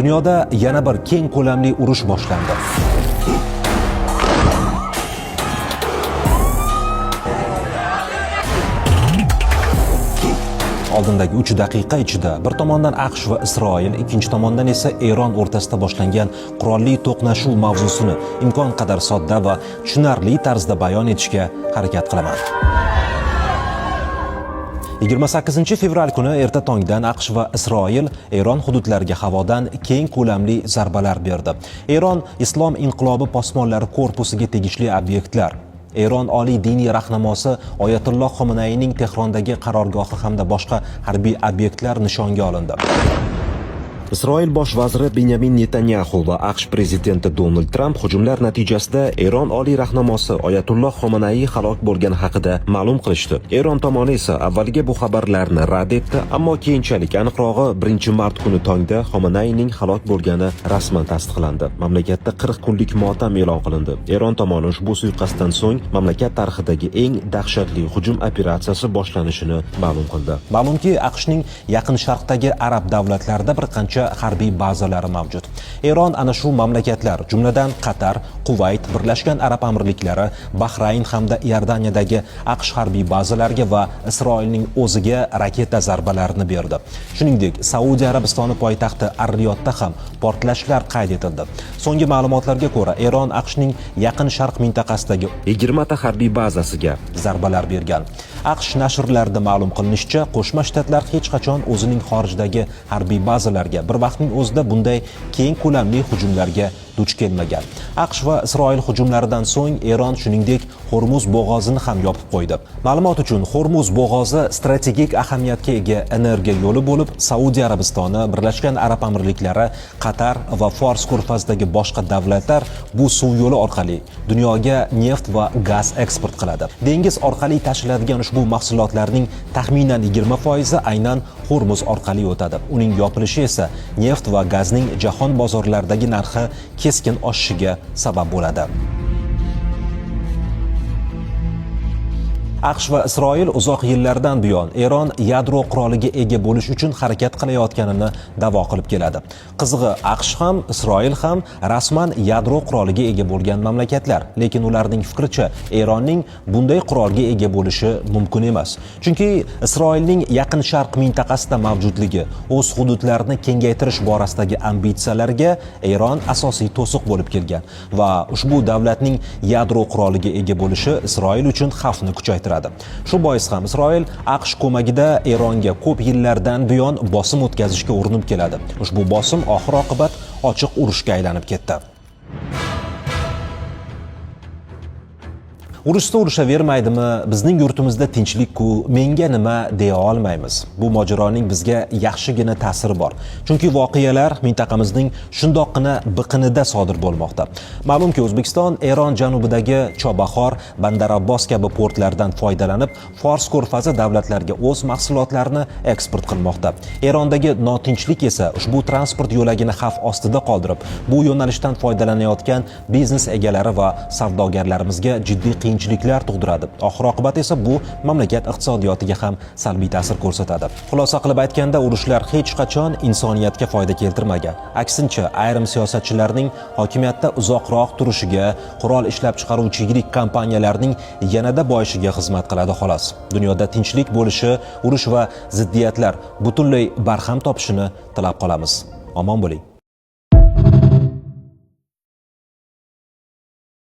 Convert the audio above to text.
Dunyoda yana bir keng ko'lamli urush boshlandi. Oldindagi 3 daqiqa ichida bir tomondan AQSh va Isroil, ikkinchi tomondan esa Eron o'rtasida boshlangan qurolli to'qnashuv mavzusini imkon qadar sodda va tushunarli tarzda bayon etishga harakat qilaman. 28 fevral kuni erta tongdan AQSh va Isroil Eron hududlariga havodan keng ko'lamli zarbalar berdi. Eron Islom inqilobi posbonlari korpusiga tegishli obyektlar, Eron oliy diniy rahnamosi Oyatulloh Xominayning Tehrondagi qarorgohi hamda boshqa harbiy obyektlar nishonga olindi. Isroil bosh vaziri Benyamin Netanyaxu va AQSh prezidenti Donald Tramp hujumlar natijasida Eron oliy rahnamosi Oyatulloh Xomanaiy halok bo'lgani haqida ma'lum qilishdi. Eron tomoni esa avvaliga bu xabarlarni rad etdi, ammo keyinchalik, aniqrog'i 1-mart kuni tongda Xomanaining halok bo'lgani rasman tasdiqlandi. Mamlakatda 40 kunlik motam e'lon qilindi. Eron tomoni ushbu suiqasddan so'ng mamlakat tarixidagi eng dahshatli hujum operatsiyasi boshlanishini ma'lum qildi. Ma'lumki, AQShning Yaqin Sharqdagi arab davlatlarida bir qancha harbiy bazalari mavjud. Eron ana shu mamlakatlar, jumladan Qatar, Quvayt, Birlashgan Arab Amirliklari, Bahrayn hamda Iordaniyadagi AQSh harbiy bazalariga va Isroilning o'ziga raketa zarbalarini berdi. Shuningdek, Saudiya Arabistoni poytaxti Ar-Riyodda ham portlashlar qayd etildi. So'nggi ma'lumotlarga ko'ra, Eron AQShning Yaqin Sharq mintaqasidagi 20 ta harbiy bazasiga zarbalar bergan. AQSh nashrlarida ma'lum qilinishicha, Qo'shma Shtatlar hech qachon o'zining xorijdagi harbiy bazalarga bir vaqtning o'zida bunday keng ko'lamli hujumlarga duch kelmagan. AQSh va Isroil hujumlaridan so'ng Eron shuningdek Hormuz bo'g'ozini ham yopib qo'ydi. Ma'lumot uchun, Hormuz bo'g'ozi strategik ahamiyatga ega energiya yo'li bo'lib, Saudiya Arabistoni, Birlashgan Arab Amirliklari, Qatar va Fors ko'rfazidagi boshqa davlatlar bu suv yo'li orqali dunyoga neft va gaz eksport qiladi. Dengiz orqali tashiladigan ushbu mahsulotlarning taxminan 20% aynan Hormuz orqali o'tadi. Uning yopilishi esa neft va gazning jahon bozorlaridagi narxi keskin oshishiga sabab bo'ladi. AQSh va Isroil uzoq yillardan buyon Eron yadro quroliga ega bo'lish uchun harakat qilayotganini da'vo qilib keladi. Qizig'i, AQSh ham, Isroil ham rasman yadro quroliga ega bo'lgan mamlakatlar, lekin ularning fikricha Eronning bunday qurolga ega bo'lishi mumkin emas. Chunki Isroilning Yaqin Sharq mintaqasida mavjudligi o'z hududlarini kengaytirish borasidagi ambitsiyalariga Eron asosiy to'siq bo'lib kelgan va ushbu davlatning yadro quroliga ega bo'lishi Isroil uchun xavfni kuchaytiradi. Shu bois ham Isroil AQSh ko'magida Eronga ko'p yillardan buyon bosim o'tkazishga urinib keladi. Ushbu bosim oxir oqibat ochiq urushga aylanib ketdi. Urushda urushavermaydimi, bizning yurtimizda tinchlik-ku, menga nima deya olmaymiz. Bu mojaroning bizga yaxshigina ta'siri bor. Chunki voqealar mintaqamizning shundoqqina biqinida sodir bo'lmoqda. Ma'lumki, O'zbekiston Eron janubidagi Chobahor, Bandar Abbos kabi portlardan foydalanib, Fors ko'rfazi davlatlariga o'z mahsulotlarini eksport qilmoqda. Erondagi notinchlik esa ushbu transport yo'lagini xavf ostida qoldirib, bu yo'nalishdan foydalanayotgan biznes egalari va savdogarlarimizga jiddiy qiyinchiliklar tug'diradi. Oxir oqibat esa bu mamlakat iqtisodiyotiga ham salbiy ta'sir ko'rsatadi. Xulosa qilib aytganda, urushlar hech qachon insoniyatga foyda keltirmagan. Aksincha, ayrim siyosatchilarning hokimiyatda uzoqroq turishiga, qurol ishlab chiqaruvchi yirik kompaniyalarning yanada boyishiga xizmat qiladi xolos. Dunyoda tinchlik bo'lishi, urush va ziddiyatlar butunlay barham topishini tilab qolamiz. Omon bo'ling.